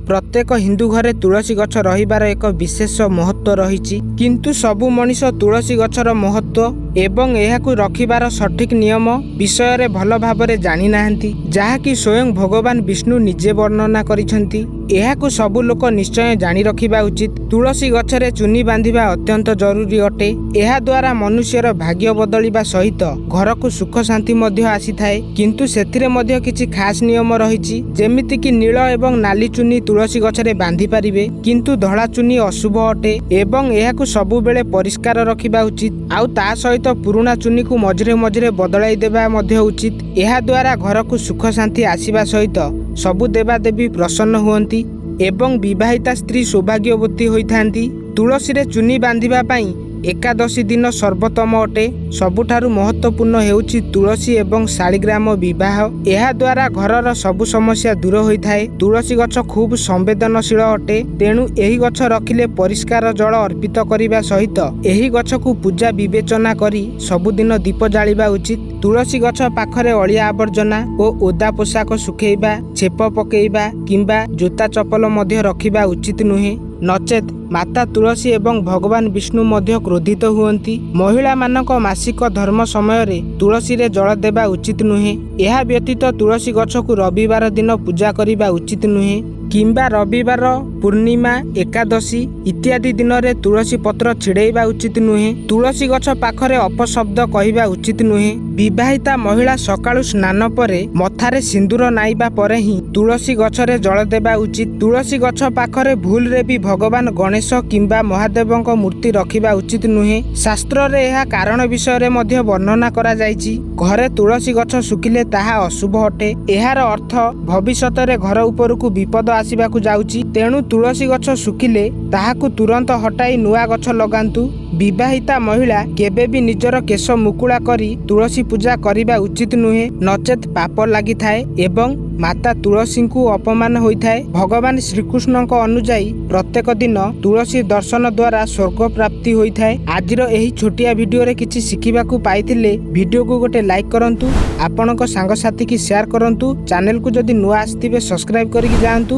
ପ୍ରତ୍ୟେକ ହିନ୍ଦୁ ଘରେ ତୁଳସୀ ଗଛ ରହିବାର ଏକ ବିଶେଷ ମହତ୍ତ୍ୱ ରହିଛି। କିନ୍ତୁ ସବୁ ମଣିଷ ତୁଳସୀ ଗଛର ମହତ୍ତ୍ୱ ଏବଂ ଏହାକୁ ରଖିବାର ସଠିକ୍ ନିୟମ ବିଷୟରେ ଭଲ ଭାବରେ ଜାଣିନାହାନ୍ତି, ଯାହାକି ସ୍ୱୟଂ ଭଗବାନ ବିଷ୍ଣୁ ନିଜେ ବର୍ଣ୍ଣନା କରିଛନ୍ତି। ଏହାକୁ ସବୁ ଲୋକ ନିଶ୍ଚୟ ଜାଣି ରଖିବା ଉଚିତ। ତୁଳସୀ ଗଛରେ ଚୁନି ବାନ୍ଧିବା ଅତ୍ୟନ୍ତ ଜରୁରୀ ଅଟେ। ଏହାଦ୍ୱାରା ମନୁଷ୍ୟର ଭାଗ୍ୟ ବଦଳିବା ସହିତ ଘରକୁ ସୁଖ ଶାନ୍ତି ମଧ୍ୟ ଆସିଥାଏ। କିନ୍ତୁ ସେଥିରେ ମଧ୍ୟ କିଛି ଖାସ୍ ନିୟମ ରହିଛି, ଯେମିତିକି ନୀଳ ଏବଂ ନାଲି ଚୁନି ତୁଳସୀ ଗଛରେ ବାନ୍ଧି ପାରିବେ, କିନ୍ତୁ ଧଳା ଚୁନି ଅଶୁଭ ଅଟେ ଏବଂ ଏହାକୁ ସବୁବେଳେ ପରିଷ୍କାର ରଖିବା ଉଚିତ। ଆଉ ତା ସହିତ ପୁରୁଣା ଚୁନିକୁ ମଝିରେ ମଝିରେ ବଦଳାଇ ଦେବା ମଧ୍ୟ ଉଚିତ। ଏହାଦ୍ୱାରା ଘରକୁ ସୁଖ ଶାନ୍ତି ଆସିବା ସହିତ ସବୁ ଦେବାଦେବୀ ପ୍ରସନ୍ନ ହୁଅନ୍ତି ଏବଂ ବିବାହିତା ସ୍ତ୍ରୀ ସୌଭାଗ୍ୟବତୀ ହୋଇଥାନ୍ତି। ତୁଳସୀରେ ଚୁନି ବାନ୍ଧିବା ପାଇଁ ଏକାଦଶୀ ଦିନ ସର୍ବୋତ୍ତମ ଅଟେ। ସବୁଠାରୁ ମହତ୍ତ୍ୱପୂର୍ଣ୍ଣ ହେଉଛି ତୁଳସୀ ଏବଂ ଶାଳିଗ୍ରାମ ବିବାହ। ଏହାଦ୍ୱାରା ଘରର ସବୁ ସମସ୍ୟା ଦୂର ହୋଇଥାଏ। ତୁଳସୀ ଗଛ ଖୁବ୍ ସମ୍ବେଦନଶୀଳ ଅଟେ, ତେଣୁ ଏହି ଗଛ ରଖିଲେ ପରିଷ୍କାର ଜଳ ଅର୍ପିତ କରିବା ସହିତ ଏହି ଗଛକୁ ପୂଜା ବିବେଚନା କରି ସବୁଦିନ ଦୀପ ଜାଳିବା ଉଚିତ। ତୁଳସୀ ଗଛ ପାଖରେ ଅଳିଆ ଆବର୍ଜନା ଓ ଓଦା ପୋଷାକ ଶୁଖେଇବା, ଛେପ ପକେଇବା କିମ୍ବା ଜୋତା ଚପଲ ମଧ୍ୟ ରଖିବା ଉଚିତ ନୁହେଁ, ନଚେତ୍ ମାତା ତୁଳସୀ ଏବଂ ଭଗବାନ ବିଷ୍ଣୁ ମଧ୍ୟ କ୍ରୋଧିତ ହୁଅନ୍ତି। ମହିଳାମାନଙ୍କ ମାସିକ ଧର୍ମ ସମୟରେ ତୁଳସୀରେ ଜଳ ଦେବା ଉଚିତ ନୁହେଁ। ଏହା ବ୍ୟତୀତ ତୁଳସୀ ଗଛକୁ ରବିବାର ଦିନ ପୂଜା କରିବା ଉଚିତ ନୁହେଁ କିମ୍ବା ରବିବାର, ପୂର୍ଣ୍ଣିମା, ଏକାଦଶୀ ଇତ୍ୟାଦି ଦିନରେ ତୁଳସୀ ପତ୍ର ଛିଡ଼େଇବା ଉଚିତ ନୁହେଁ। ତୁଳସୀ ଗଛ ପାଖରେ ଅପଶବ୍ଦ କହିବା ଉଚିତ ନୁହେଁ। ବିବାହିତା ମହିଳା ସକାଳୁ ସ୍ନାନ ପରେ ମଥାରେ ସିନ୍ଦୁର ନାଇବା ପରେ ହିଁ ତୁଳସୀ ଗଛରେ ଜଳ ଦେବା ଉଚିତ। ତୁଳସୀ ଗଛ ପାଖରେ ଭୁଲରେ ବି ଭଗବାନ ଗଣେଶ କିମ୍ବା ମହାଦେବଙ୍କ ମୂର୍ତ୍ତି ରଖିବା ଉଚିତ ନୁହେଁ। ଶାସ୍ତ୍ରରେ ଏହା କାରଣ ବିଷୟରେ ମଧ୍ୟ ବର୍ଣ୍ଣନା କରାଯାଇଛି। ଘରେ ତୁଳସୀ ଗଛ ଶୁଖିଲେ ତାହା ଅଶୁଭ ଅଟେ। ଏହାର ଅର୍ଥ ଭବିଷ୍ୟତରେ ଘର ଉପରକୁ ବିପଦ ଆସିବାକୁ ଯାଉଛି। ତେଣୁ ତୁଳସୀ ଗଛ ଶୁଖିଲେ ତାହାକୁ ତୁରନ୍ତ ହଟାଇ ନୂଆ ଗଛ ଲଗାନ୍ତୁ। ବିବାହିତା ମହିଳା କେବେ ବି ନିଜର କେଶ ମୁକୁଳା କରି ତୁଳସୀ ପୂଜା କରିବା ଉଚିତ ନୁହେଁ, ନଚେତ୍ ପାପ ଲାଗିଥାଏ ଏବଂ ମାତା ତୁଳସୀଙ୍କୁ ଅପମାନ ହୋଇଥାଏ। ଭଗବାନ ଶ୍ରୀକୃଷ୍ଣଙ୍କ ଅନୁଯାୟୀ ପ୍ରତ୍ୟେକ ଦିନ ତୁଳସୀ ଦର୍ଶନ ଦ୍ୱାରା ସ୍ୱର୍ଗ ପ୍ରାପ୍ତି ହୋଇଥାଏ। ଆଜିର ଏହି ଛୋଟିଆ ଭିଡ଼ିଓରେ କିଛି ଶିଖିବାକୁ ପାଇଥିଲେ ଭିଡ଼ିଓକୁ ଗୋଟେ ଲାଇକ୍ କରନ୍ତୁ, ଆପଣଙ୍କ ସାଙ୍ଗସାଥିକି ସେୟାର କରନ୍ତୁ। ଚ୍ୟାନେଲକୁ ଯଦି ନୂଆ ଆସିଥିବେ ସବସ୍କ୍ରାଇବ୍ କରିକି ଯାଆନ୍ତୁ।